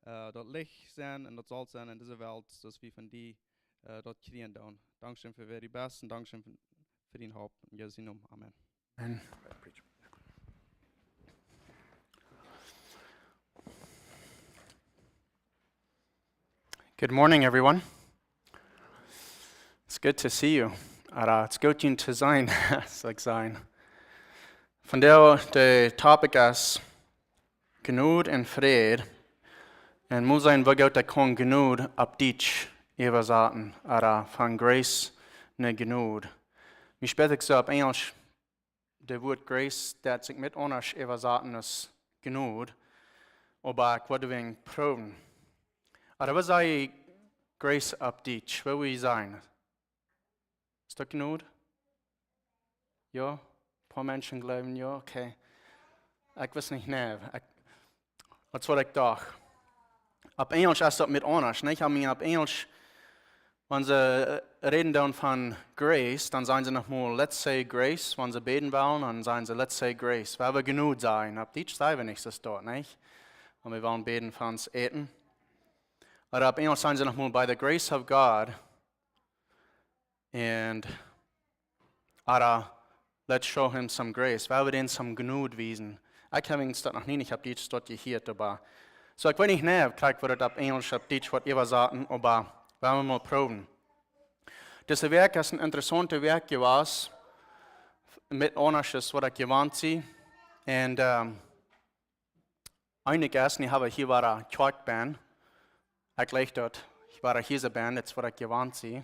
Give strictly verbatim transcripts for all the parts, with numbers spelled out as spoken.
äh, daut Licht sennen un daut Solt sennen en dise Welt, soo aus wie von die, äh, daut kjrieen doonen. Dankscheen fa wäa du best un dankscheen fa, fa diene Help. En Jesus sienen Nomen. Amen. Amen. Good morning, everyone. It's good to see you. Ooda, it's good to see you, saul ekj sajen. Vondoag de topic es Jnod un Fräd. Un mott seenen, woo ekj daut kaun Jnod opp Dietsch äwasaten, ooda von grace no Jnod. Mie spieet ekj soo opp Enjelsch, de Wuat grace, daut sikj met aundasch äwasaten aus Jnod, oba ekj wull daut proowen. Ooda waut sajcht grace opp Dietsch? Waut wudd jie sajen? Es daut Jnod? Jo? Poa Menschen jleewen jo? Okay. Ekj wist nich, nä. Ekj, daut es waut ekj docht. Opp Enjelsch es daut met aundasch, nich? I mean, opp Enjelsch, wan see, äh, räden dan von grace, dan sajen see noch mol, "Let's say grace." Wan see bäden wellen, dan sajen see, "Let's say grace." Wie haben Jnod sajen. Opp Dietsch sajen wie nich soo daut, nich? Wan wie wellen bäden fa ons Äten. Ooda opp Enjelsch sajen see noch mol, "By the grace of God." And, ooda, "Let's show him some grace." Wie haben dän some Jnod wiesen. Ekj hab daut noch nie nich opp Dietsch daut jehieet, oba. Soo, ekj weet nich, nä, krakjt waut daut opp Enjelsch, opp Dietsch woat äwasaten, oba wie haben mol proowen. Dise Wäakj es eene interessaunte Wäakj jewast, met aundasch aus waut ekj jewant sie. Un, ähm, eejentlich es, nu hab ekj hia wada Kjoakj bie. Ekj leew daut, hia wada hia soo bie, daut es waut ekj jewant sie.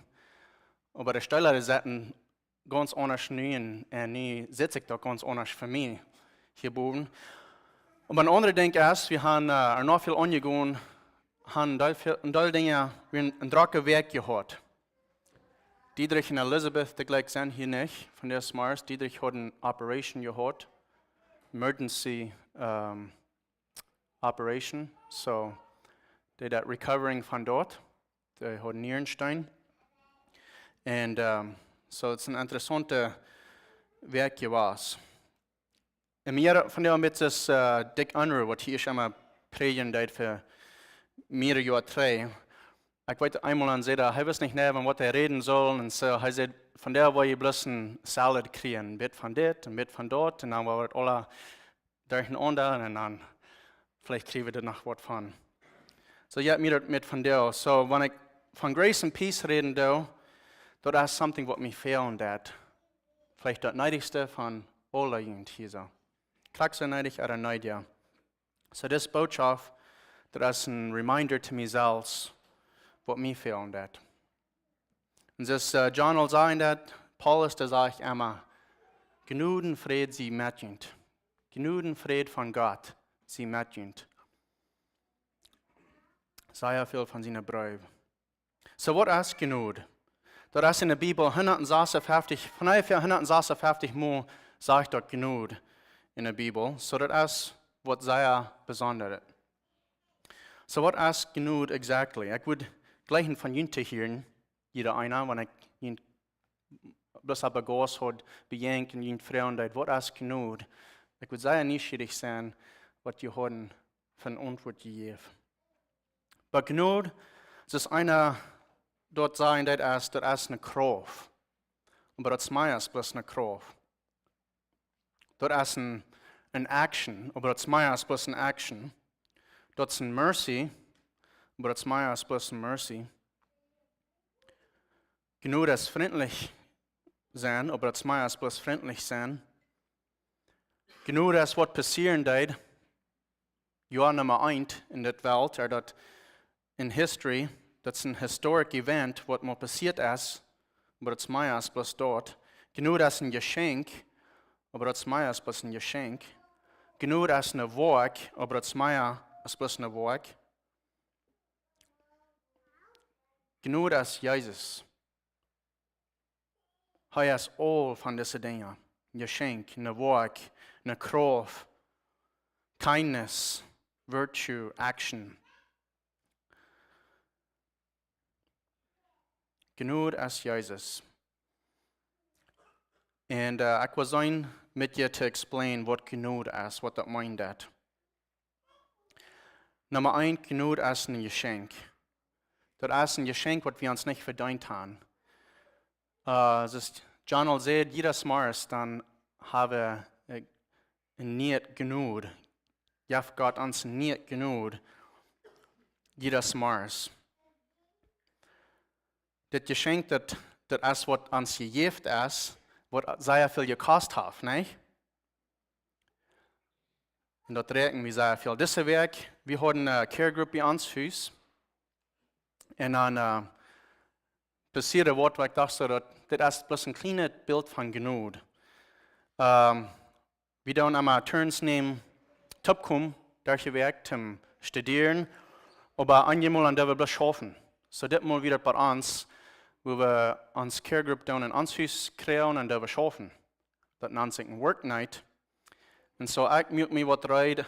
Oba de Stäla, dee sitten gaunz aundasch nu un, un nu sitt ekj daut gaunz aundasch fa mie hia bowen. Oba een aundret Dinkj es, wie haben, äh, noch väl aunjegonen, haben een Deel väl, een Deel Dinja, wie een, eene drocke Wäakj jehaut. Diedrich un Elizabeth, dee jlikj sent hia nich, von de Smars. Diedrich haud eene Operation jehaut. Emergency, ähm, operation. So, dee deed recovering von daut. Dee haud Nierenstein. Un, ähm, soo, daut es eene interessaunte Wäakj jewast. Un mie von de Mitzes, äh, Dick Unruh, waut hia emma prädjen deed fa mearere Joa trigj. Ekj weet, eemol dan säd hee, hee wist nich, nä, von waut hee räden sull. Un soo, hee säd, vondoag woa jie bloos een Salad kjrieen. Een bät von dit, een bät von daut. Un dan woa wie daut aula derchenaunda un dan veleicht kjrie wie doa noch waut von. Soo, jo, mie daut met vondoag. Soo, wan ekj von grace and peace räden doo, daut es something waut mie fälen deit. Veleicht daut needichste von aule hia soo. Krakjt soo needich ooda needja. Soo, dise Bootschoft, daut es een reminder to mie selfst, waut mie fälen deit. Un soo aus, äh, John aul säd daut, Paulus, dee sajcht emma, "Jnod un Fräd sie met junt." Jnod un Fräd von Gott sie met junt. Sea väl von siene Breew. Soo, waut es Jnod? Daut es en de Bibel hundatsasunfeftich, von onjefäa hundatsasunfeftich mol sajcht daut Jnod en de Bibel. Soo, daut es waut sea besondret. Soo, waut es Jnod exactly? Ekj wudd jleichen von junt to hieren, jieda eena, wan ekj junt bloos opp de Gauss haud bejäajent un junt froagen deed, waut es Jnod? Ekj wudd sea nieschierich sennen, waut jie hauden fa eene Auntwuat jejäft. Oba Jnod, daut es eene, daut sajen, daut es, daut es eene Krauft. Oba daut es mea aus bloos eene Krauft. Daut es een, eene action, oba daut es mea aus bloos eene action. Daut es eene mercy, oba daut es mea aus bloos eene mercy. Jnod es frintlich sennen, oba daut es mea aus bloos frintlich sennen. Jnod es waut passieren deed, Joa Numma eent en dit Welt, ooda daut en history, daut es een historic event, waut mol passieet es, oba daut es mea aus bloos daut. Jnod es een Jeschenkj, oba daut es mea aus bloos een Jeschenkj. Jnod es een Woakj, oba daut es mea aus bloos een Woakj. Jnod es Jesus. Hee es aul von dise Dinja. Jeschenkj, een Woakj, een Krauft, kindness, virtue, action. Jnod es Jesus. Un, äh, ekj wull seenen met junt to explain waut Jnod es, waut daut meent daut. Numma eent, Jnod es een Jeschenkj. Daut es een Jeschenkj, waut wie ons nich vedeent haben. Äh, aus John aul säd, jieda Morjes dan haben wie, äh, een nieet Jnod. Jeft Gott ons een nieet Jnod. Jieda Morjes. Dit Jeschenkj, daut, daut es waut ons jejäft es, waut sea väl jekost haft, nich? Un daut räakjen wie sea väl. Dise Wäakj, wie hauden eene Care Group bie ons Hus. Un dan, äh, passieed waut, wua ekj docht, soo daut, dit es bloos een kjlienet Bilt von Jnod. Ähm, wie doonen emma Turns nämen, toopkomen, derch de Wäakj toom studieren, oba eenjemol aun dee wie bloos schaufen. Soo dit Mol wia daut bie ons, wua wie ons Care Group doonen en ons Hus kjrieen un dee wie schaufen. Daut nant sikj een Work Night. Un soo ekj muak mie waut reed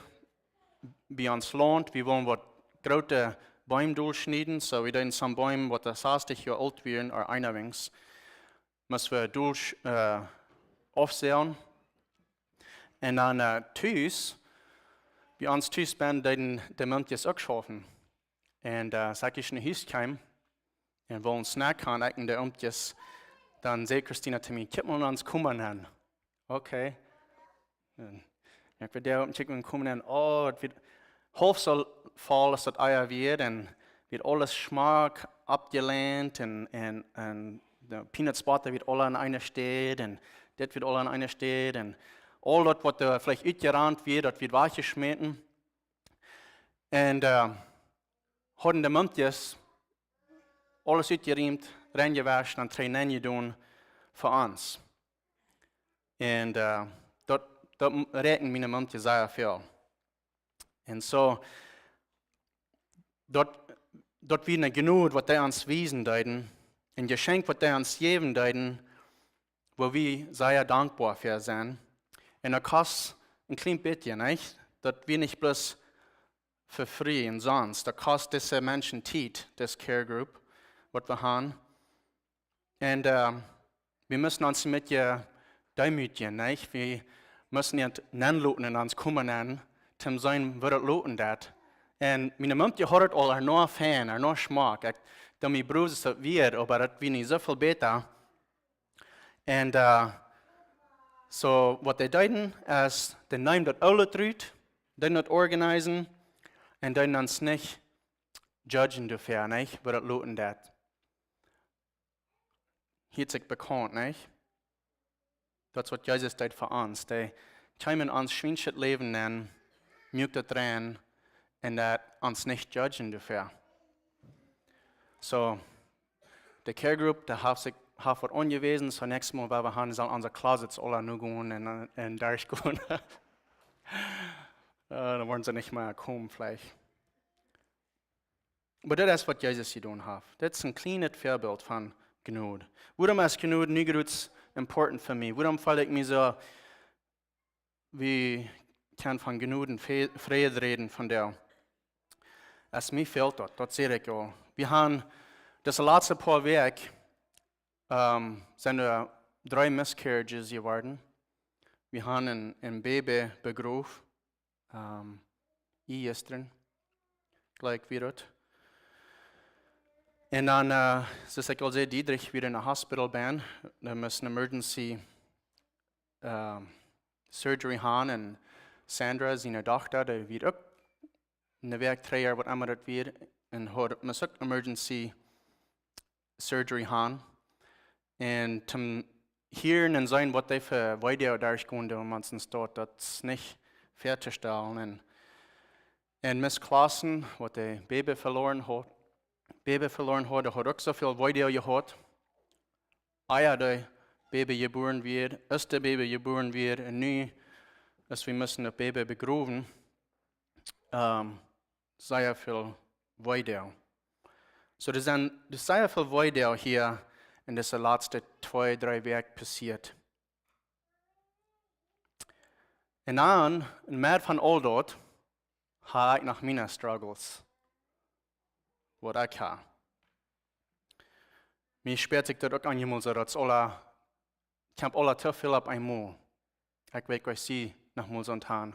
bie ons Launt, wie wullen waut groote Beem dolschnieden, soo wie deeden soone Beem waut sastich Joa oolt wieren, ooda eenjemol. Must wie dol, äh, aufsäen. Un dan, äh, tus, bie ons tus benne deeden de Mumkjes uk schaufen. Un, äh, aus ekj no Hus kjeem, un wull een Snack haben, ekj un de Mumkjes, dan säd Christina to mie: "Kjikj mol no ons Koma nenn." Okay. Un ekj wia doa opp een Kjikj no Koma nenn. Oh, et wia haulf soo voll aus daut ea wia, un wia aules schmock aufjelient, un, un, un de Peanut Butter wia aula aun eene Städ, un dit wia aula aun eene Städ, un aul daut waut doa veleicht utjerant wia, daut wia wajchjeschmäten. Un, äh, hauden de Mumkjes aules utjeriemt, reinjewoschen un trigj nenjedonen fa ons. Un, äh, daut, daut räakjend miene Mumkjes sea väl. Un soo, daut, daut wia eene Jnod waut dee ons wiesen deeden, een Jeschenkj waut dee ons jäwen deeden, wua wie sea dankboa fa sent. Un daut kost een kjlien bät, nich? Daut wia nich bloos fa free un sonst. Daut kost dise Menschen Tiet, dise Care Group, waut wie haben. Un, äh, wie musten ons een bät deemootjen, nich? Wie musten an nenloten un ons Koma nenn, toom seenen woo daut loten deit. Un miene Mumkje haud et aul ea noch fein, ea noch schmock. Ekj, dan mie brusen daut wia, oba daut wia nich soo väl bäta. Un, äh, soo, waut dee deeden, es, dee neemen daut aule rut, deeden daut organisieren, un deeden ons nich judgen doafäa, nich, woo daut loten deit. Hieet sikj bekaunt, nich? Daut es waut Jesus deed fa ons. Dee kjeem en ons schwienschet Läwen nenn, muak daut rein, un daut ons nich judgen doafäa. Soo, de Care Group, dee haft sikj, haft waut aunjewäsen, soo näakjstet Mol, wua wie gonen, sell onse Closets aula nogonen un, un derchgonen. Äh, dan woaren see nich mea komen, veleicht. Oba daut es waut Jesus jedonen haft. Daut es een kjlienet Väabilt von Jnod. Wuarom es Jnod nu groots important fa mie? Wuarom feel ekj mie soo, wie kjennen von Jnod un Fe-, Fräd räden vondoag? Aus mie fält daut, daut säd ekj aul. Wie haben dise latste poa Wäakj, ähm, sent doa dree Miscarriages jeworden. Wie haben een, een Baby begroft, ähm, ea jistren, jlikj wia daut. Un dan, äh, soo aus ekj aul säd, Diedrich wia en de Hospital benne, dee must een Emergency, ähm, Surgery haben, un Sandra, siene Dochta, dee wia uk een Wäakj trigj, waut emma daut wia, un haud, must uk Emergency Surgery haben. Un toom hieren un seenen waut dee fa Weedoag derchgonen, wan see daut, daut es nich väatostalen. Un, un Miss Klassen, waut de Baby veloaren haud, Baby veloaren haud, dee haud uk soo väl Weedoag jehaut. Ea daut Baby jebuaren wia, aus daut Baby jebuaren wia, un nu, aus wie musten daut Baby begrowen, ähm, sea väl Weedoag. Soo, doa sent, doa sent sea väl Weedoag hia en dise latste twee, dree Wäakj passieet. Un dan, en Merz von aul daut, hab ekj noch miene Struggles, waut ekj hab. Mie spieet sikj daut uk eenjemol soo, daut es aula, ekj hab aula too väl opp eemol. Ekj weet, ekj sie noch mol soo aun.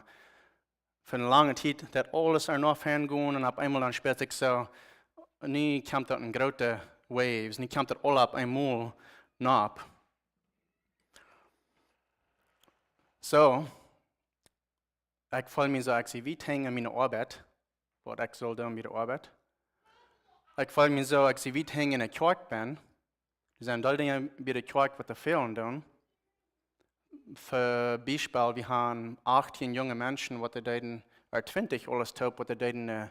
fa eene lange Tiet, daut aules ea noch fein jinkj un opp eemol dan spieet sikj soo, nu kjemt doa een groote waves, nu kjemt daut aul opp eemol nopp. Soo, ekj feel mie soo, ekj sie wiet hinjen en miene Oabeit, waut ekj saul doonen bie de Oabeit. Ekj feel mie soo, ekj sie wiet hinjen en de Kjoakj benn. Doa sent aul Dinja bie de Kjoakj waut doa fälen doonen. Fa Biespel, wie haben achtieen junge Menschen, waut doa deeden, ea twintich aules toop, waut doa deeden, ea,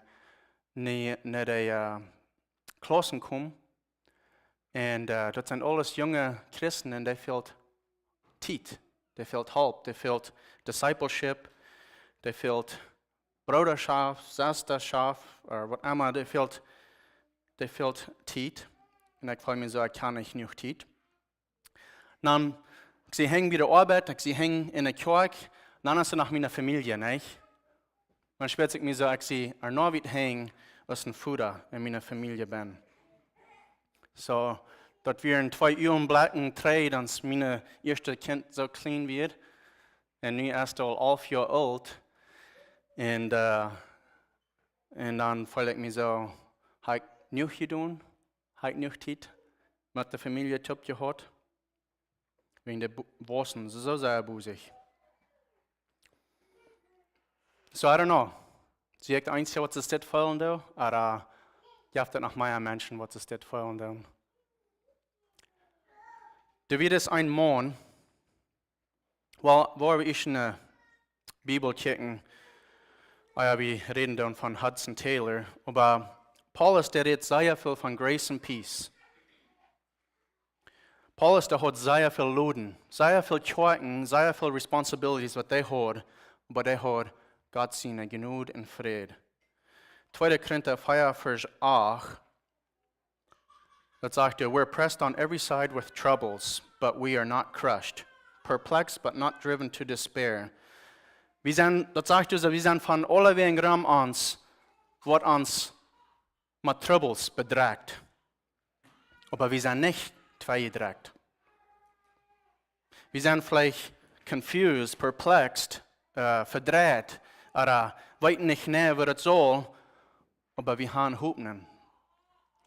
no, no de, ea, Klaussen komen. Un, ea, daut sent aules junge Christen un dee fält Tiet, dee fält Help, dee fält Discipleship, dee fält Brodarschoft, Sesterschoft, ooda waut emma, dee fält, dee fält Tiet. Un ekj feel mie soo, ekj hab nich jenuach Tiet. Dan, ekj sie hinjen bie de Oabeit, ekj sie hinjen en de Kjoakj, dan es doa noch miene Famielje, nich? Dan spieet sikj mie soo, ekj sie ea noch wiet hinjen aus een Voda en miene Famielje benn. Soo, daut wia een twee Uagenblekj trigj, dan es mien ieeschtet Kjint soo kjlien wia. Un nu es daut aul alf Joa oolt. Un, ea, un dan feel ekj mie soo, hab ekj jenuach jedonen? Hab ekj jenuach Tiet met de Famielje toop jehaut? Wäajen dee bu-, wausen soo sea bosich. So, I don't know. Sie ekj de eensje waut soo dit feelen deit? Ooda jeft et noch mea Menschen waut soo dit feelen doonen? Doa wia een Maun, well, woa wie ieescht en de Bibel kjikjen, ea wie räden dan von Hudson Taylor, oba Paulus, dee rät sea väl von grace and peace. Paulus, dee haud sea väl Loden, sea väl Kjoakjen, sea väl responsibilities waut hee haud, oba hee haud Gott siene Jnod un Fräd. Tweede Korinta vea, Varsch acht, daut sajcht doa: "We're pressed on every side with troubles, but we are not crushed, perplexed, but not driven to despair." Wie sent, daut sajcht doa soo, wie sent von aule Wäaj rom ons, woat ons met Trubbels bedrekjt. Oba wie sent nich twejedrekjt. Wie sent veleicht confused, perplexed, ea, vedreit, ooda weeten nich mea waut et saul, oba wie haben Hopninj.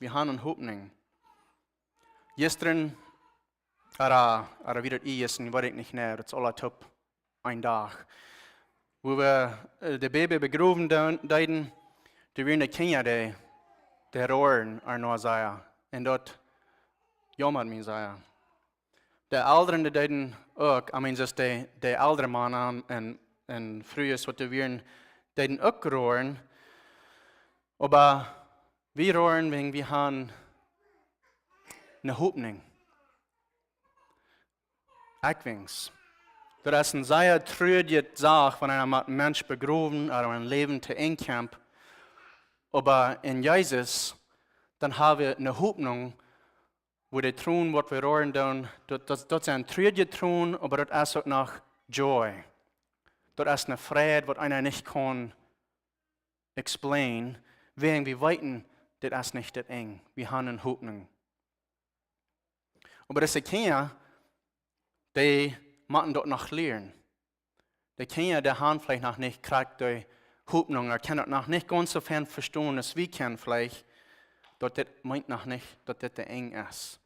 Wie haben Hopninj. Jistren, ooda, ooda wia et jistren, weet ekj nich mea, daut es aul toop een Dach. Wua wie, ea, de Baby begrowen doo-, deeden, doa wieren de Kjinja, dee, dee roaren ea noch sea. Un daut jaumad mie sea. De Elren, dee deeden uk, I mean, just de, de elre Mana un, un Frues waut doa wieren, deeden uk roaren. Oba wie roaren, wäajen wie haben eene Hopninj. Ekj weens. Daut es eene sea truarje Sach, wan eena een Mensch begrowen ooda een Läwen to Enj kjemt. Oba en Jesus, dan haben wie eene Hopninj, wua de Tronen waut wie roaren doonen, daut, daut, daut sent truarje Tronen, oba daut es uk noch joy. Daut es eene Freid waut eena nich kaun explain, wäajen wie weeten, dit es nich daut Enj. Wie haben eene Hopninj. Oba dise Kjinja, dee motten daut noch lieren. De Kjinja, dee haben veleicht noch nich krakjt de Hopninj, dee kjennen daut noch nich gaunz soo fein vestonen aus wie kjennen veleicht, daut dit meent noch nich, daut dit daut Enj es.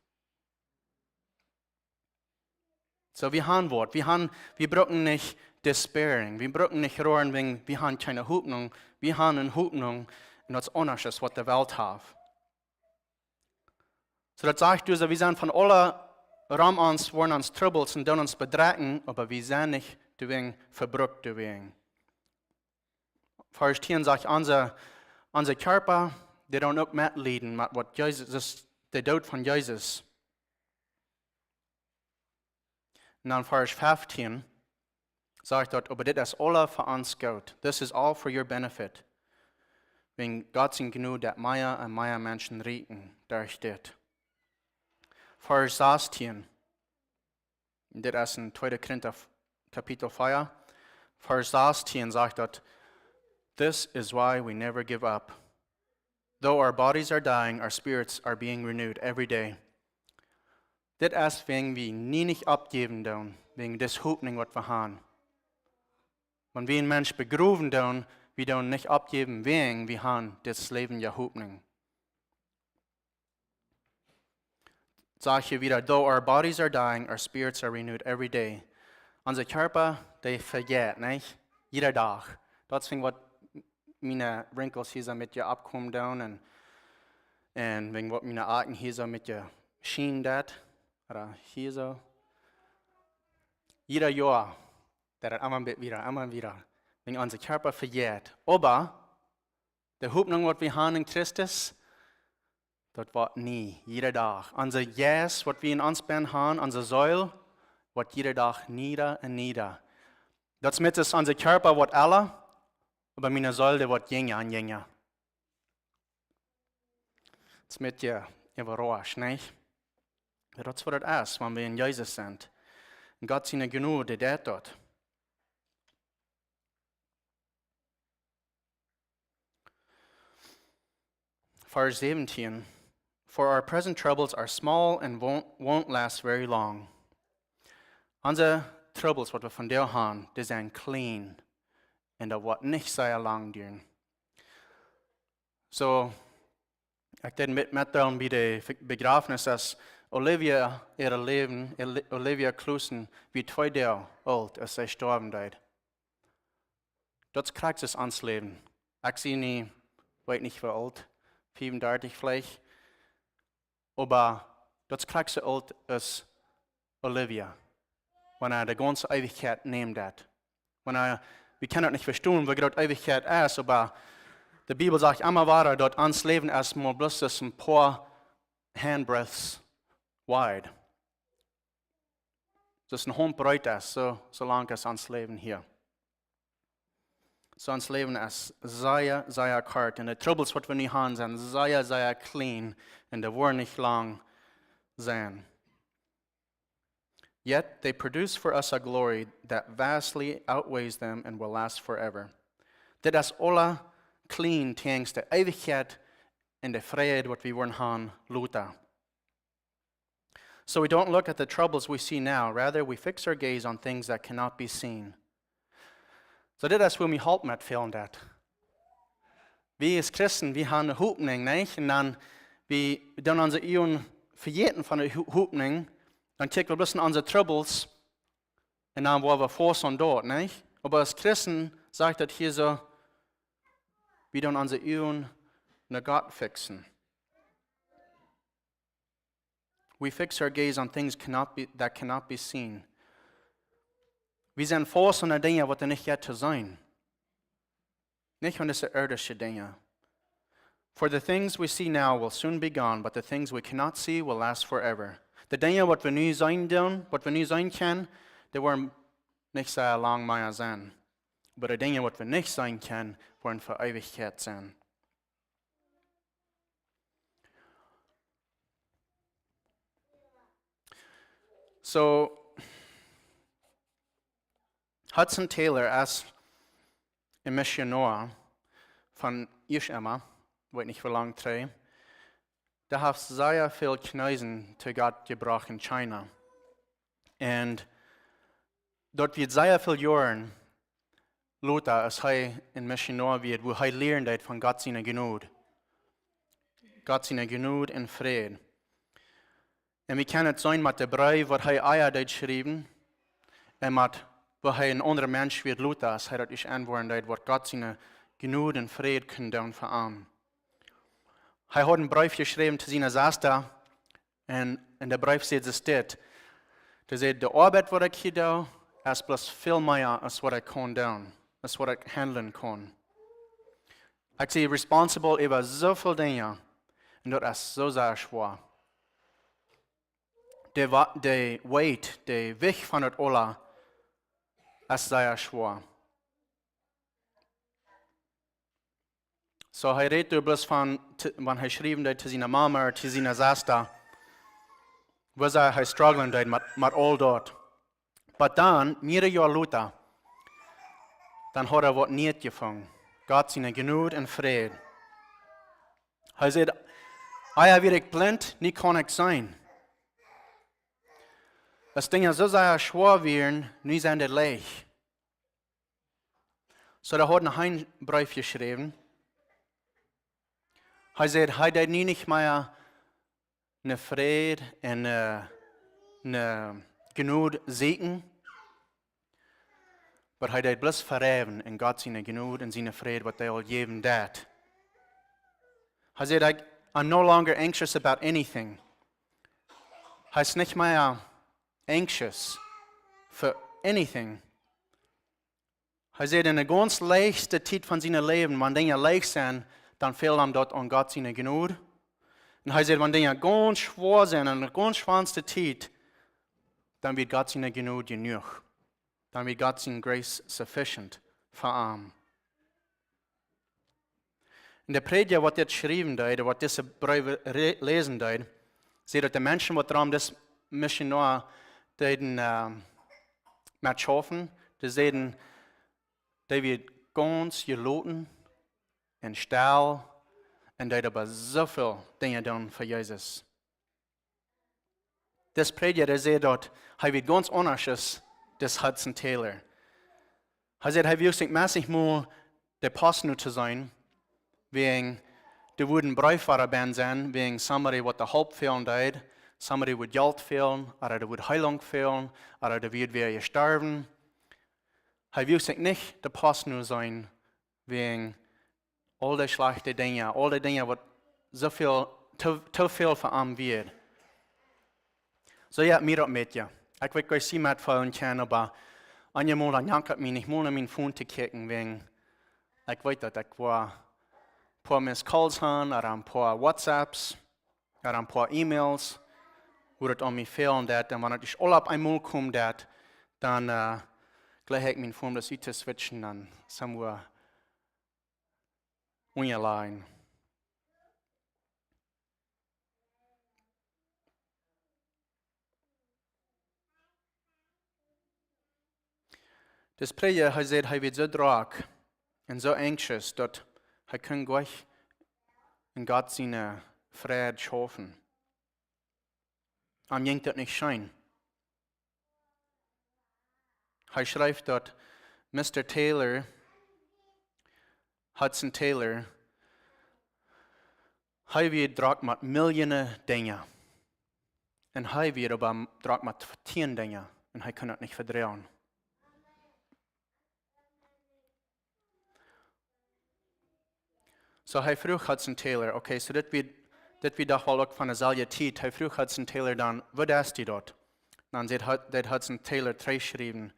So, wie haben waut. Wie haben, wie brucken nich despairing. Wie brucken nich roaren wäajen wie haben kjeene Hopninj. Wie haben eene Hopninj un daut es aundasch aus waut de Welt haft. So, daut sajcht doa soo, wie sent von aule rom ons, woaren ons Trubbels un doonen ons bedrekjen, oba wie sent nich doawäajen vebrukt doawäajen. Varsch tieen sajcht, onse, onse Kjarpa, dee doonen uk metlieden met waut Jesus, de Doot von Jesus. Un dan Varsch feftieen sajcht daut, oba dit es aula fa ons goot. This is all for your benefit. Wäajen Gott siene Jnod deit mea un mea Menschen rieekjen derch dit. Varsch sastieen. Dit es en tweede Korinta f-, Kapitel vea. Varsch sastieen sajcht daut, "This is why we never give up. Though our bodies are dying, our spirits are being renewed every day." Dit es, wäajen wie nie nich oppjäwen doonen, wäajen dise Hopninj waut wie haben. Wan wie een Mensch begrowen doonen, wie doonen nich oppjäwen, wäajen wie han dit Läwen jo Hopninj. Sajcht hia wada: "Though our bodies are dying, our spirits are renewed every day." Onse Kjarpa, dee vejeit, nich? Jieda Dach. Daut es waut miene Wrinkles hia soo met je oppkomen doonen un, un wäajen waut miene Aken hia soo met je schienen deit. Ooda hia soo. Jieda Joa, daut es emma wada, emma wada. Wäajen onse Kjarpa vejeit. Oba de Hopninj, waut wie han en Christus, daut woat nie, jieda Dach. Onse Jeist, waut wie en ons bennen han, onse Seel, woat jieda Dach nieda un nieda. Daut es met ons, onse Kjarpa woat ella, oba miene Seel, dee woat jinja un jinja. Daut es met je äwarasch, nich? Oba daut es waut et es, wan wie en Jesus sent. Un Gott siene Jnod, dee deit daut. Varsch säwentieen: "For our present troubles are small and won't, won't last very long." Onse Troubles, waut wie vondoag han, dee sent kjlien un daut woat nich sea lang dieren. Soo, ekj deed met, metdeelen bie de Be-, Bejrafnis, aus Olivia äa Läwen, Oli-, Olivia Clusen, wia twee Doag oolt, aus see stoawen deed. Daut es krakjt soo ons Läwen. Ekj sie nu, weet nich woo oolt, fiefundartich veleicht. Oba daut es krakjt soo oolt aus Olivia. Wan eena de gaunze Eewichkjeit nämen deit. Wan eena, wie kjennen daut nich vestonen, woo groot Eewichkjeit es, oba de Bibel sajcht emma wada, daut ons Läwen es mau bloos een poa handbreadths wide. Daut es een Hauntbreet es, soo, soo lang es ons Läwen hia. Soo ons Läwen es sea, sea kort. Un de Troubles, waut wie nu han, sent sea, sea kjlien. Un dee woaren nich lang sennen. "Yet they produce for us a glory that vastly outweighs them and will last forever." Dit es aula kjlien, tieenst de Eewichkjeit un de Fräd, waut wie woaren han lota. So we don't look at the troubles we see now. Rather, we fix our gaze on things that cannot be seen. Soo, dit es wua mie Help met fälen deit. Wie aus Christen, wie han Hopninj, nich? Un dan, wie doonen onse Uagen vejäten von de Ho-, Hopninj, dan kjikjen wie bloos no onse Troubles un dan woaren wie faust aun daut, nich? Oba aus Christen sajcht daut hia soo, wie doonen onse Uagen no Gott fixen. We fix our gaze on things cannot be, that cannot be seen. Wie sent faust aun de Dinja, waut nich jeit to sennen. Nich aun dise irdische Dinja. "For the things we see now will soon be gone, but the things we cannot see will last forever." De Dinja, waut wie nu seenen doonen, waut wie nu seenen kjennen, dee woaren nich sea lang mea sennen. Oba de Dinja, waut wie nich seenen kjennen, woaren fa Eewichkjeit sennen. So, Hudson Taylor es een Missionoa von ieescht emol, weet nich woo lang trigj. Dee haft sea väl Kjinesen to Gott jebrocht en China. Un daut wia sea väl Joaren lota, aus hee een Missionoa wia, wua hee lieren deed von Gott siene Jnod. Gott siene Jnod un Fräd. Un wie kjennen et seenen met de Breew, waut hee ea deed schriewen, un met, wua hee een aundra Mensch wia lota, aus hee daut ieescht enwoaren deed, waut Gott siene Jnod un Fräd kunn doonen fa am. Hee haud een Breef jeschräwen to siene Sesta, un en dän Breef säd see dit. Dee säd: "De Oabeit, waut ekj hia doo, es bloos väl mea aus waut ekj kaun doonen, aus waut ekj handlen kaun. Ekj sie responsible äwa soo väl Dinja, un daut es soo sea schwoa. De Wa-, de weight, de Jewicht von daut aules es sea schwoa." So, hee rät doa bloos von, t-, wan hee schriewen deed to siene Mama ooda to siene Sesta, woo sea hee strugglen deed met, met aul daut. Oba dan, mearere Joa lota, dan haud hee waut Nieet jefungen. Gott siene Jnod un Fräd. Hee säd: "Ea wia ekj blint, nu kaun ekj seenen. Aus Dinja soo sea schwoa wieren, nu sent dee leicht." So, dee haud noch een Breef jeschräwen. Hee säd, hee deed nu nich mea een Fräd un een, een Jnod sieekjen, oba hee deed bloos veleiwen en Gott siene Jnod un siene Fräd, waut hee aul jäwen deed. Hee säd, I, I'm no longer anxious about anything. Hee es nich mea anxious for anything. Hee säd, en de gaunz leichste Tiet von sien Läwen, wan Dinja leicht sent, dan fält am daut aun Gott siene Jnod. Un hee säd, wan Dinja gaunz schwoa sent, en de gaunz schwoaste Tiet, dan woat Gott siene Jnod jenuach. Dan woat Gott siene grace sufficient fa am. Un de Prädja, waut dit schriewen deed, waut dise Breew re-, läsen deed, säd, daut de Menschen, waut doa aun dis Missionoa deeden, äh, metschaufen, dee säden, dee wia gaunz jeloten un stell un deed oba soo väl Dinja doonen fa Jesus. Dis Prädja, dee säd daut, hee wia gaunz aundasch aus dis Hudson Taylor. Hee säd, hee wull sikj meist nich mol de Pass no to sennen, wäajen doa wudden Breeffoarbeida sennen, wäajen somebody waut de Help fälen deed, somebody waut Jelt fälen, ooda doa wudd Heelunk fälen, ooda doa wia wäa jestorwen. Hee wull sikj nich de Pass no sennen, wäajen aul dee schlajchte Dinja, aul dee Dinja, waut soo väl, too, too väl fa am wia. Soo jo, mie daut met je. Ekj weet, ekj sie met väl en kjennen, oba eenjemol dan jankat mie nich mol no mien Phone to kjikjen, wäajen ekj weet daut ekj woa een poa missed calls han, ooda een poa WhatsApps, ooda een poa E-Mails, wua daut aun mie fälen deed. Un wan et aul opp eemol kjemt daut, dan, äh, jlikj ekj mien Phone bloos ut to switchen, dan somewhere unjalajen. Dis Prädja, hee säd, hee wia soo drock un soo anxious, daut hee kunn goanich en Gott sienen Fräd schaufen. Am jinkj daut nich scheen. Hee schrift daut Mister Taylor, Hudson Taylor, hee wia drock met Millionen Dinja. Un hee wia oba drock met tieen Dinja. Un hee kunn daut nich vedroagen. So, hee fruach Hudson Taylor, okay, so dit wia, dit wia doch woll uk von deeselwje Tiet. Hee fruach Hudson Taylor dan, waut es die daut? Dan säd Hud-, deed Hudson Taylor trigjschriewen: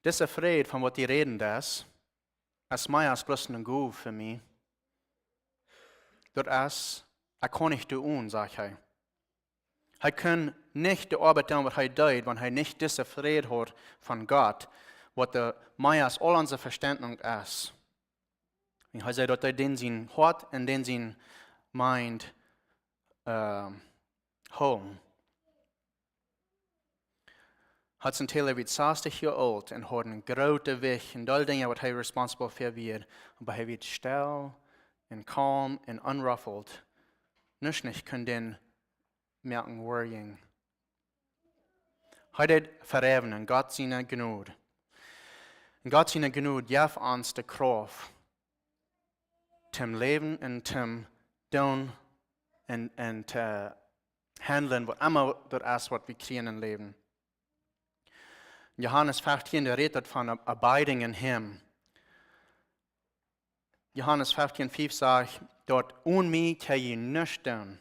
Dise Fräd, von waut du räden deist, es mea aus bloos eene Gow fa mie. Daut es, ekj kaun nich doa onen, sajcht hee. Hee kunn nich de Oabeit doonen, waut hee deed, wan hee nich dise Fräd haud von Gott, waut de mea aus aul ons Veständnis es. Un hee säd, daut hee dän sien Hoat un dän sien mind, ähm, hoolen. Hudson Taylor wia sastich Joa oolt un haud een grooten Wajch un aul Dinja, waut hee responsible fa wia, oba hee wia stell un calm un unruffled. Nuscht nich kunn dän moaken worrying. Hee deed veleiwen en Gott siene Jnod. Un Gott siene Jnod jeft ons de Krauft, toom läwen un toom doonen un, un to handlen, waut emma daut es, waut wie kjrieen em Läwen. Johanes feftieen, doa rät daut von ab-, abiding in him. Johanes feftieen fief sajcht, daut onen mie kjenn jie nuscht doonen.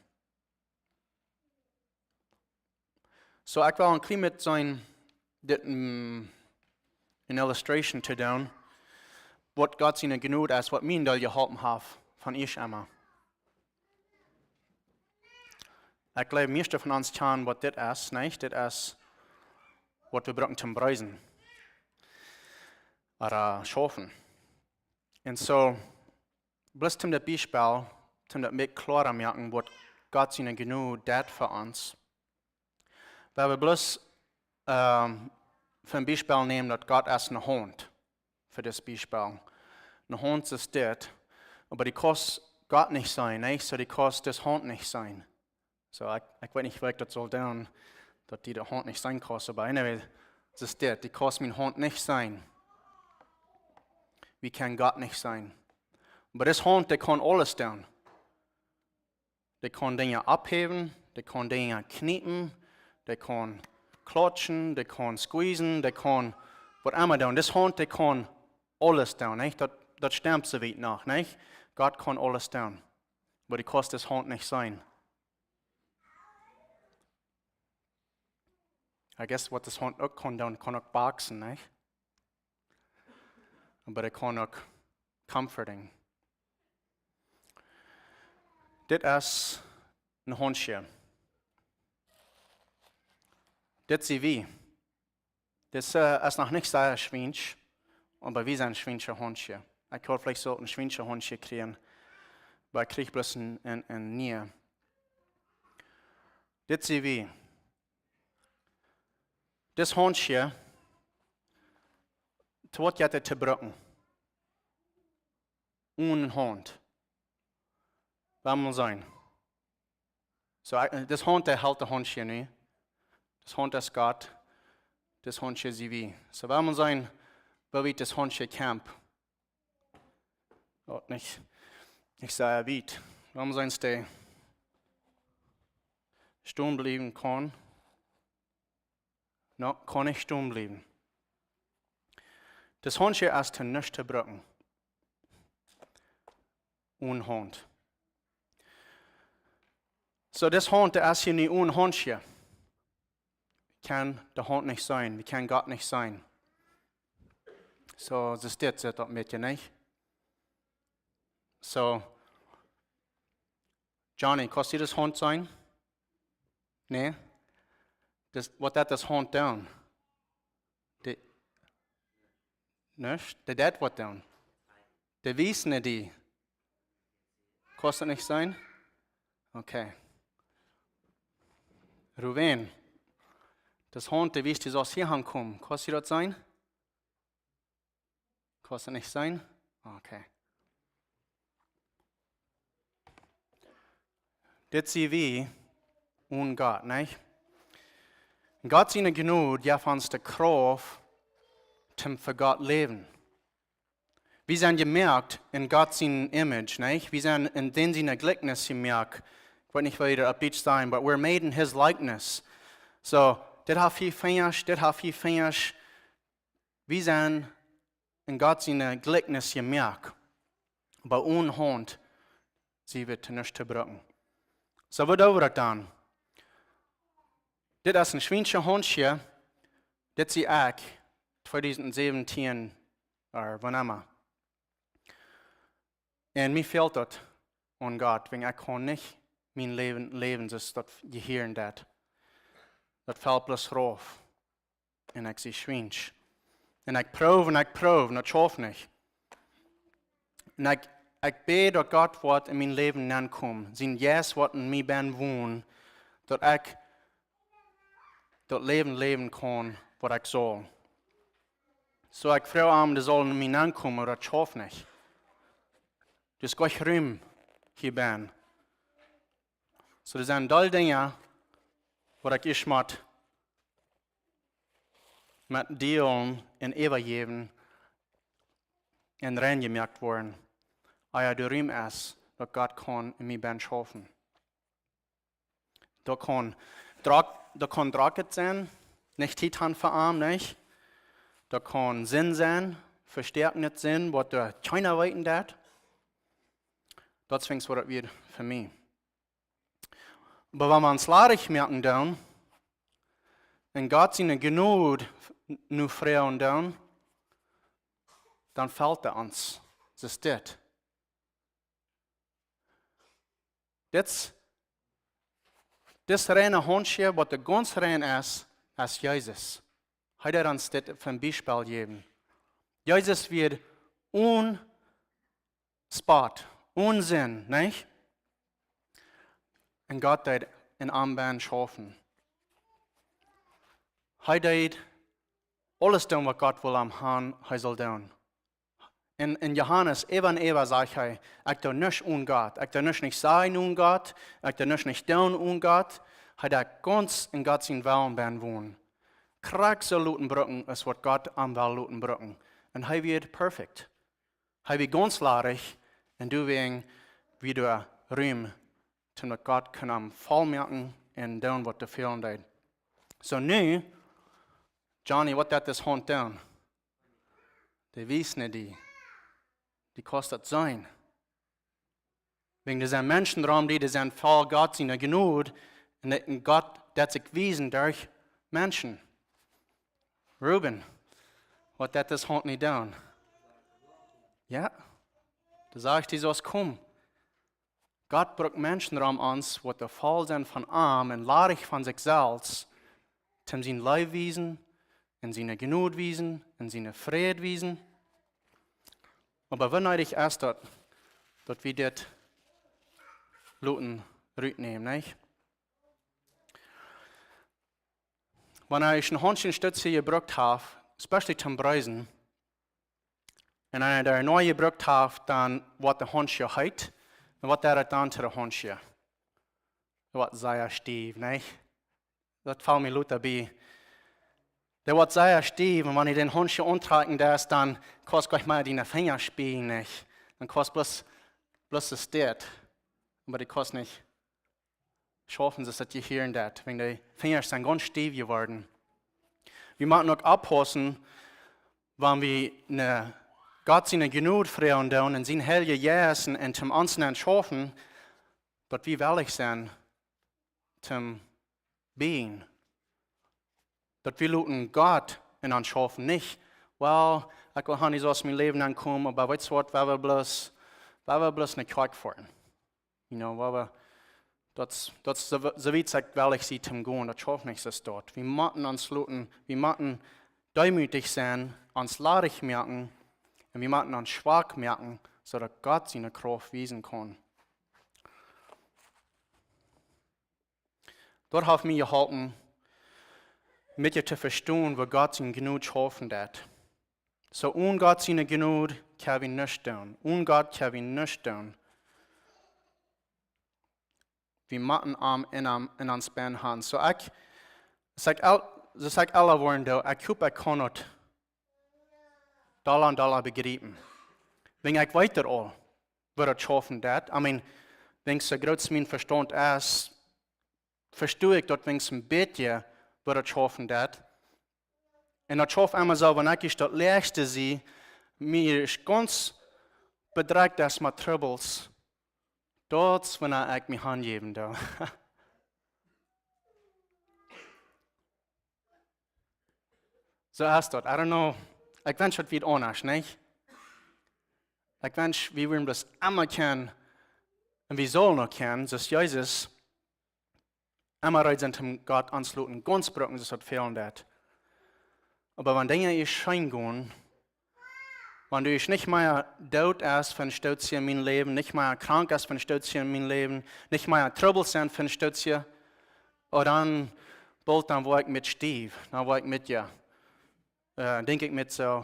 So, ekj well een kjlien bät sennen, dit, mm, een illustration to doonen, waut Gott siene Jnod es, waut mie doll jeholpen haft von ieescht emol. Ekj jleew, mieeschte von ons kjanen waut dit es, nich? Dit es waut wie brucken toom breisen. Ooda schaufen. Un so, bloos toom daut Biespel, toom daut mea kloara moaken, waut Gott siene Jnod deit fa ons. Wie wellen bloos, ähm, fa een Biespel nämen, daut Gott es eene Haunt. Fa dit Biespel. Eene Haunt es dit, oba dee kaust Gott nich seenen, nich? So dee kaust dise Haunt nich seenen. So, ekj, ekj weet nich, woo ekj daut saul doonen, daut dee de Haunt nich seenen kaust, oba anyway, es dit, dee kaust miene Haunt nich seenen. wie kjennen Gott nich seenen. Oba dise Haunt, dee kaun aules doonen. Dee kaun Dinja opphäwen, dee kaun Dinja kjnepen, dee kaun klautschen, dee kaun squeezen, dee kaun waut emma doonen. Dise Haunt, dee kaun aules doonen, nich? Daut, daut stemt soo wiet noch, nich? Gott kaun aules doonen. Oba du kaust dise Haunt nich seenen. I guess waut dise Haunt uk kaun doonen, kaun uk boksen, nich? Oba dee kaun uk comforting. Dit es een Hauntsje. Dit sie wie. Dit, äh, es noch nich sea schwiensch, oba wie sent schwiensche Hauntsje. Ekj haud veleicht sullt een schwiensche Hauntsje kjrieen, oba ekj kjrieech bloos een, een, een niee. Dit sie wie. Dit Hauntsje, to waut jeit et to brucken? Onen Haunt. Lot mol seenen. Soo, äh, dise Haunt, dee helt daut Hauntsje nu. Dise Haunt es Gott. Dise Hauntsje sie wie. Soo, lot mol seenen, woo wiet dise Haunt kjemt. Lot nich, nich sea wiet. Lot mol seenen, stee. Stonen bliewen kaun. No, kaun nich stonen bliewen. Dise Haunt es to nuscht to brucken. Onen Haunt. Soo, dise Haunt, dee es hia nu onen Hauntsje. Wie kjennen de Haunt nich seenen, wie kjennen Gott nich seenen. Soo, soo es dit, soo daut met je nich. Soo, Johnny, kaust du dise Haunt seenen? Nä? Dis, waut deit dise Haunt doonen? Dee, nuscht? Dee deit waut doonen. Dee wiest no die. Kaust daut nich seenen? Okay. Ruben, dise Haunt, dee wiest die, soo aus hia aunkomen. Kaust du daut seenen? Kaust daut nich seenen? Okay. Dit sie wie onen Gott, nich? Gott siene Jnod jeft ons de Krauft, toom fa Gott läwen. Wie sent jemoakt en Gott sien Image, nich? Wie sent en dän siene Jlikjnis jemoakt. Ekj weet nich, woo jie daut opp Dietsch sajen, but we're made in his likeness. Soo, dit haft vea Finjasch, dit haft vea Finjasch. Wie sent en Gott siene Jlikjnis jemoakt. Oba onen Haunt sie wie to nuscht to brucken. Soo, waut doo wie dan? Dit es een schwiensche Hauntsje. Dit sie ekj, tweedusent säwentieen, ooda wanea. Un mie fält daut aun Gott, wiels ekj kaun nich mien Läwen läwen, soo aus daut jehieren deit. Daut felt bloos rauf. Un ekj sie schwiensch. Un ekj proow un ekj proow, un daut schauft nich. Un ekj, ekj bäd daut Gott woat en mien Läwen nenkomen. Sien Jeist woat en mie bennen wonen, daut ekj daut Läwen läwen kaun, waut ekj saul. Soo ekj froag am, dee saul en mie nenkomen, oba daut schauft nich. Dis goa rum hia bennen. Soo, doa sent aul Dinja, waut ekj ieescht mott met dealen un äwajäwen un rein jemoakt woaren. Ea doa Rum es, daut Gott kaun en mie bennen schaufen. Daut kaun Drock, daut kaun Drock sennen, nich Tiet fa am, nich? Daut kaun Sind sennen, vestäakjende Sind, waut doa kjeena weeten deit. Daut es waut daut wia fa mie. Oba wan wie ons ladich moaken doonen, un Gott siene Jnod nu froagen doonen, dan fält et ons. Daut es dit. Dit, dit reine Hauntsje, waut de gaunz rein es, es Jesus. Hee deed ons dit fa een Biespel jäwen. Jesus wia onen Spott, onen Sind, nich? Un Gott deed en am bennen schaufen. Hee deed aules doonen, waut Gott wull am haben, hee sull doonen. En, en Johanes äwa un äwa sajcht hee: "Ekj doo nuscht onen Gott. Ekj doo nuscht nich sajen onen Gott. Ekj doo nuscht nich doonen onen Gott." Hee deed gaunz en Gott sien Wellen bennen wonen. Krakjt soo loten brucken aus waut Gott am well loten brucken. Un hee wia perfekt. Hee wia gaunz ladich un doawäajen wia doa Rum, toom daut Gott kunn am voll moaken un doonen waut hee fälen deed. So nu, Johnny, waut deit dise Haunt doonen? Dee wiest no die. Dee kaust daut seenen. Wäajen doa sent Menschen rom die, dee sent voll Gott siene Jnod. Un dee, un Gott deit sikj wiesen derch Menschen. Ruben, waut deit dise Haunt nu doonen? Jo, doa saj ekj die soo aus: Komm. Gott brukt Menschen rom ons, waut doa voll sent von am un ladich von sikj selfst, toom siene Leew wiesen un siene Jnod wiesen un sienen Fräd wiesen. Oba woo needich es daut, daut wie dit loten rutnämen, nich? Wan ekj een Hauntsche een Stootje jebrukt hab, especially toom Breesen, un wan ekj daut nich jebrukt hab, dan woat daut Hauntsche heet. Un waut deit daut dan to daut Hauntsche? Daut woat sea stiew, nich? Daut felt mie lota bie. Daut woat sea stiew, un wan du daut Hauntsche auntrakjen deist, dan kaust du nich mea diene Finjasch spieren, nich? Dan kaust bloos, bloos de Städ. Oba du kaust nich schaufen, soo aus daut hia en daut, wäajen de Finjasch sent gaunz stiew jeworden. Wie motten uk oppaussen, wan wie no Gott siene Jnod froagen doonen un sienen Heiljen Jeist un, un toom ons nenn schaufen, daut wie wellich sent toom bäden. Daut wie loten Gott en ons schaufen, nich: Well, ekj well han, soo aus mien Läwen aunkomen, oba weetst waut, wie wellen bloos, wie wellen bloos no Kjoakj foaren. You know, wie wellen, daut, daut es soo, soo wiet aus ekj wellich sie toom gonen, daut schauft nich soo doa. Wie motten ons loten, wie motten deemootich sennen, ons ladich moaken, un wie motten ons schwak moaken, soo daut Gott siene Krauft wiesen kaun. Daut haft mie jeholpen, mea to vestonen, woo Gott siene Jnod schaufen deit. So, onen Gott siene Jnod kjenn wie nuscht doonen. Onen Gott kjenn wie nuscht doonen. Wie motten am en, am en ons bennen han. So ekj, soo ekj el-, soo ekj ella woaren doo, ekj hop, ekj kaun daut dolla un dolla bejriepen. Wan ekj weet aul, woo daut schaufen deit. I mean, wan soo groot mien Vestaunt es, vesto ekj daut weens een bät, woo daut schaufen deit. Un daut schauft emma soo, wan ekj ieescht daut läachste sie, mie es gaunz bedrekjt es met Trubbels. Daut es, wan ekj mie hanjäwen doo. Soo es daut. I don't know. Ekj wensch, daut wia aundasch, nich? Ekj wensch, wie wudden bloos emma kjennen, un wie sellen uk kjennen, soo aus Jesus, emma reed sennen, om Gott ons loten gaunz brucken, soo aus daut fälen deit. Oba wan Dinja ieescht scheen gonen, wan du ieescht nich mea doot es fa een Stootje en mien Läwen, nich mea krank es fa een Stootje en mien Läwen, nich mea Trubbels sent fa een Stootje, oh, dan, boolt dan woa ekj met stiew, dan woa ekj met, jo, äh, denkj ekj met soo,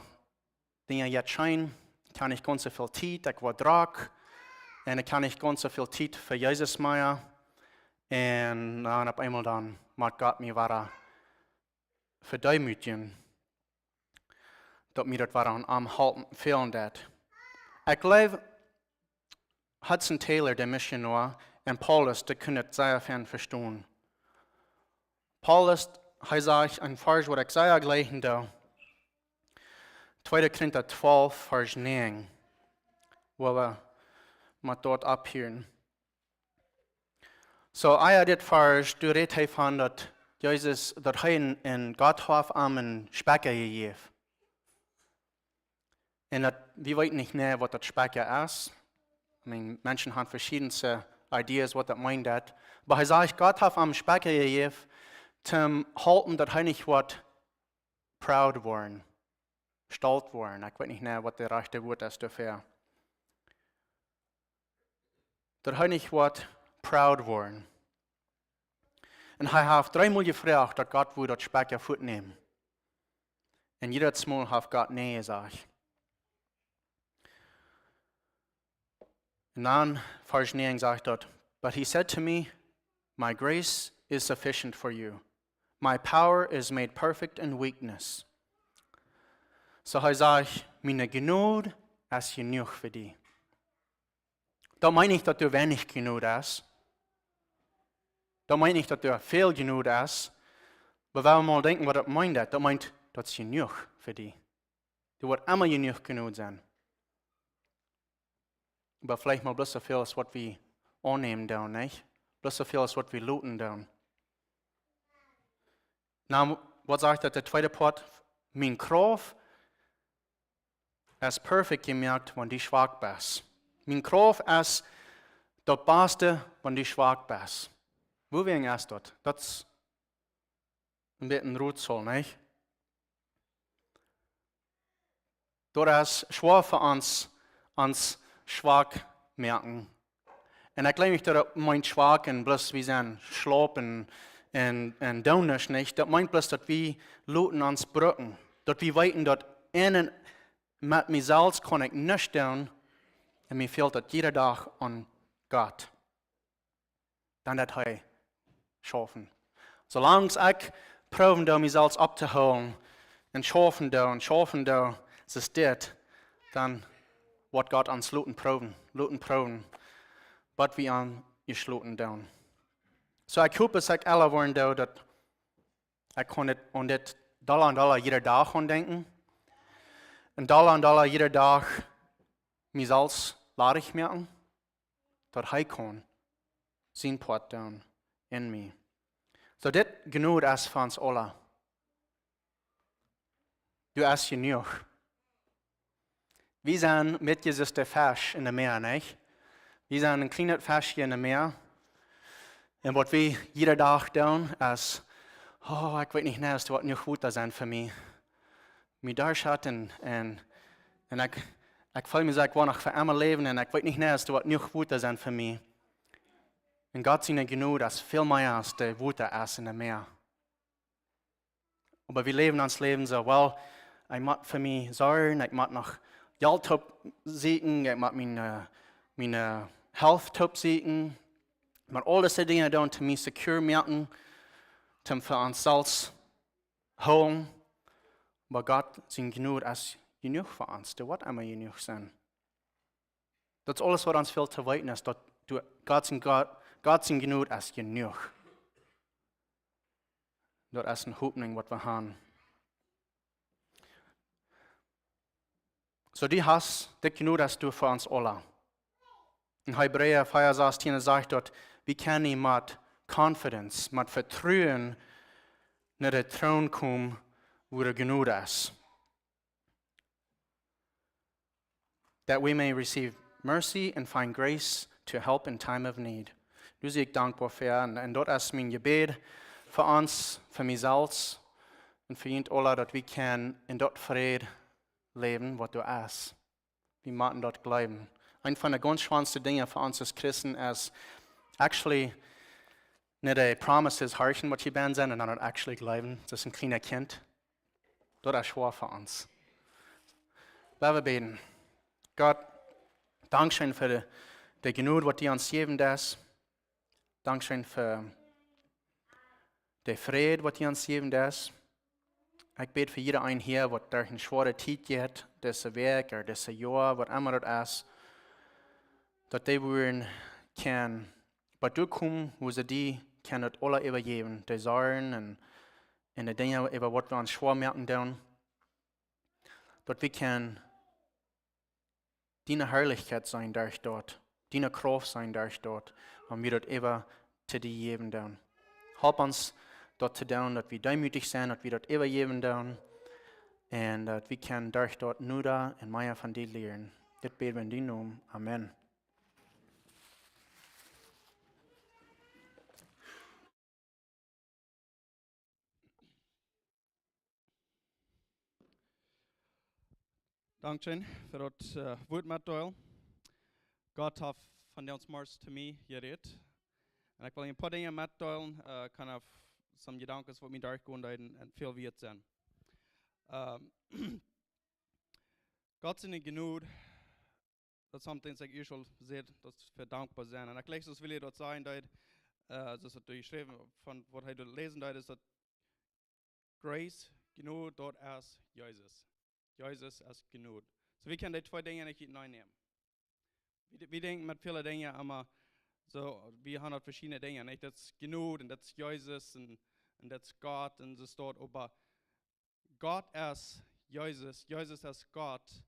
Dinja jeit scheen, ekj hab nich gaunz soo väl Tiet, ekj woa drock, un ekj hab nich gaunz soo väl Tiet fa Jesus mea. Un dan opp eemol dan moakt Gott mie wada vedeemootjen, daut mie daut wada aun am halpen fälen deit. Ekj jleew, Hudson Taylor, de Missionoa, un Paulus, dee kunnen daut sea fein vestonen. Paulus, hee sajcht een Varsch, waut ekj sea jleichen doo. Tweede Korinta twalf, Varsch näajen. Wua wie met daut opphieren. So, ea dit Varsch, doa rät hee von daut Jesus, daut hee en, en Gott haft am een Spekja jejäft. Un daut, wie weeten nich, nä, waut daut Spekja es. I mean, Menschen haben veschiedenste Ideas, waut daut meent, daut. Oba hee sajcht, Gott haft am Spekja jejäft, toom halpen, daut hee nich woat proud woaren, stolt woaren. Ekj weet nich, nä, waut daut rajchte Wuat es doafäa. Daut hee nich woat proud woaren. Un hee haft dreemol jefroacht, daut Gott wudd daut Spekja wajchnämen. Un jiedet Mol haft Gott nä jesajcht. Un dan, Varsch näajen sajcht daut: "But he said to me, 'My grace is sufficient for you. My power is made perfect in weakness.'" So hee sajcht: "Miene Jnod es jenuach fa die. Daut meent nich, daut doa weinich Jnod es. Daut meent nich, daut doa väl Jnod es. Oba wan wie mol denkjen, waut daut meent, daut, daut meent, daut es jenuach fa die. Doa woat emma jenuach Jnod sennen. Oba veleicht mau bloos soo väl aus waut wie aunnämen doonen, nich? Bloos soo väl aus waut wie loten doonen. Na, waut sajcht daut, de tweede Poat? Mien Krauft es perfekt jemoakt, wan du schwak best. Mien Krauft es daut baste, wan du schwak best. Wuarom es daut? Daut es een bät een Rätsel, nich? Daut es schwoa fa ons, ons schwak moaken. Un ekj jleew nich, daut daut meent schwak un bloos wie sent schlaup un, un, un doonen nuscht, nich. Daut meent bloos, daut wie loten ons brucken. Daut wie weeten, daut en un met mie selfst kaun ekj nuscht doonen. Un mie fält daut jieda Dach aun Gott. Dan deit hee schaufen. Soo lang aus ekj proowen doo, mie selfst opptohoolen, un schaufen doo, un schaufen doo, soo es dit, dan woat Gott ons loten proowen, loten proowen, waut wie aun jeschloten doonen. Soo, ekj hop, daut ekj elra woaren doo, daut ekj kaun dit, aun dit dolla un dolla jieda Dach aun denkjen. Un dolla un dolla jieda Dach mie selfst ladich moaken, daut hee kaun sien Poat doonen en mie. Soo, dit Jnod es fa ons aula. Doa es jenuach. Wie sent met Jesus de Fesch en de Mäa, nich? Wie sent een kjlienet Fesch hia en de Mäa. Un waut wie jieda Dach doonen es, oh, ekj weet nich, nä, es doa waut jenuach Wota sennen fa mie. Mie doa schaten un, un ekj, ekj feel mie soo, ekj woa noch fa emma läwen un ekj weet nich, nä, es doa waut jenuach Wota sennen fa mie. Un Gott siene Jnod es väl mea aus de Wota es en de Mäa. Oba wie läwen ons Läwen soo, well, ekj mott fa mie sorjen, ekj mott noch Jelt toop sieekjen, ekj mott mien, äh, mien, äh, Health toop sieekjen, ekj mott aul dise Dinja doonen, toom mie secure moaken, toom fa ons selfst hoolen. Oba Gott sien Jnod es jenuach fa ons, dee woat emma jenuach sennen. Daut es aules, waut ons fält to weeten, es daut du, Gott sien, Gott, Gott sien Jnod es jenuach. Daut es eene Hopninj, waut wie haben. Soo, du hast, dit Jnod hast du fa ons aula. En Hebräa vea sastieen sajcht daut, wie kjennen met confidence, met Vetruen no dän Troon komen, wua de Jnod es. That we may receive mercy and find grace to help in time of need. Doa sie ekj dankboa fa, un, un daut es mien Jebäd fa ons, fa mie selfst, un fa junt aula, daut wie kjennen en daut Fräd läwen, waut doa es. Wie motten daut jleewen. Eent von de gaunz schwoaste Dinja fa ons aus Christen es actually nich de promises horchen, waut hia bennen sent, un dan daut actually jleewen. Daut es een kjlienet Kjint. Daut es schwoa fa ons. Lot ons bäden. Gott, dankscheen fa de, de Jnod, waut du ons jäwen deist. Dankscheen fa dän Fräd, waut du ons jäwen deist. Ekj bäd fa jieda een hia, waut derch eene schwoare Tiet jeit, dise Wäakj ooda dit Joa, waut emma daut es, daut dee woaren kjennen bie die komen, wua see die kjennen daut aula äwajäwen, de Sorjen un, un de Dinja, äwa waut wie ons schwoa moaken doonen, daut wie kjennen diene Harlichkjeit seenen derch daut, diene Krauft seenen derch daut, wan wie daut äwa to die jäwen doonen. Halp ons daut to doonen, daut wie deemootich sent, daut wie daut äwajäwen doonen, un daut wie kjennen derch daut noda un mea von die lieren. Dit bäd wie en dienen Nomen. Amen. Dankscheen fa daut, äh, Wuat metdeelen. Gott haft vondoag zemorjes to mie jerät. Un ekj well een poa Dinja metdeelen, äh, kjennen soone Jedanken, waut mie derchgonen deeden, un, un väl wieet sennen. Ähm, Gott siene Jnod, daut es something, waut ekj ieescht aul säd, daut wie dankboa sent. Un ekj jleich, soo aus Willy daut sajen deed, äh, soo aus daut jeschräwen von waut hee doa läsen deed, es daut Grace, Jnod, daut es Jesus. Jesus es Jnod. So wie kjennen dee twee Dinja nich utenaunda nämen. Wie, wie denkjen met väle Dinja emma, so, wie haben daut veschiedne Dinja, nich? Daut es Jnod un daut es Jesus un, un daut es Gott un soo waut, oba Gott es Jesus, Jesus es Gott,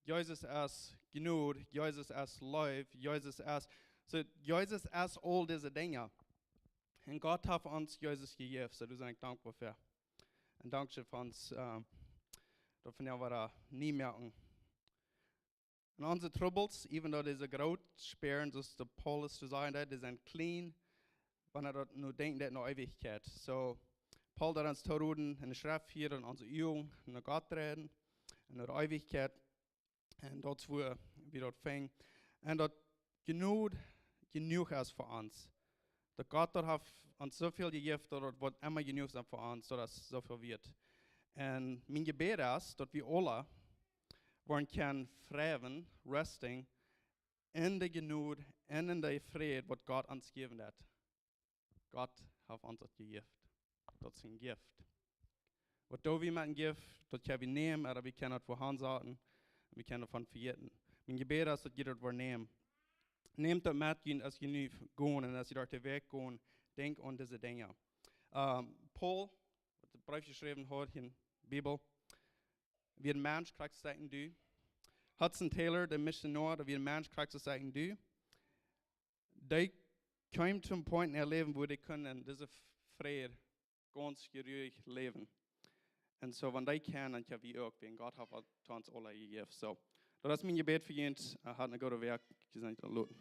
Jesus es Jnod, Jesus es Leew, Jesus es, so, Jesus es aul dise Dinja. Un Gott haft ons Jesus jejäft, so, doa sie ekj dankboa fa. Un dankscheen fa ons, äh, daut wie daut wada nie moakjen. Un onse Trubbels, even though dee soo groot spieren, soo aus de Paulus to sajen deed, dee sent kjlien, wan wie daut nu denkjen, daut no Eewichkjeit. So, Paul deed ons toroden en de Schreft hia, en onse Uagen no Gott dreien, un no de Eewichkjeit, un daut es wua wie daut finjen. Un daut Jnod jenuach es fa ons. Daut Gott daut haft ons soo väl jejäft, daut daut woat emma jenuach sennen fa ons, daut es soo väl wieet. Un mien Jebäd es, daut wie aula woaren kjennen freiwen, resting, en de Jnod un en de Fräd, waut Gott ons jäwen deed. Gott haft ons daut jejäft. Daut es een Gift. Waut doo wie met een Gift? Daut kjenn wie nämen, ooda wie kjennen daut wua han saten, un wie kjennen doavon vejäten. Mien Jebäd es, daut jie daut woaren nämen. Nämt daut met junt, aus jie nu gonen un aus jie doa de Wäakj gonen, denkjt aun dise Dinja. Ähm, Paul, waut dän Breef jeschräwen haud hia en de Bibel, wia een Mensch, krakjt soo aus du. Hudson Taylor, de Missionoa, daut wia een Mensch, krakjt soo aus du. Dee kjeem to een Punkt en äa Läwen, wua dee kunn en dise Fräd gaunz jeruich läwen. Un so, wan dee kaun, dan kjenn wie uk, wiels Gott haft daut to ons aula jejäft. So, daut es mien Jebäd fa junt. Äh, haft eene goode Wäakj. Jie sent jeloten.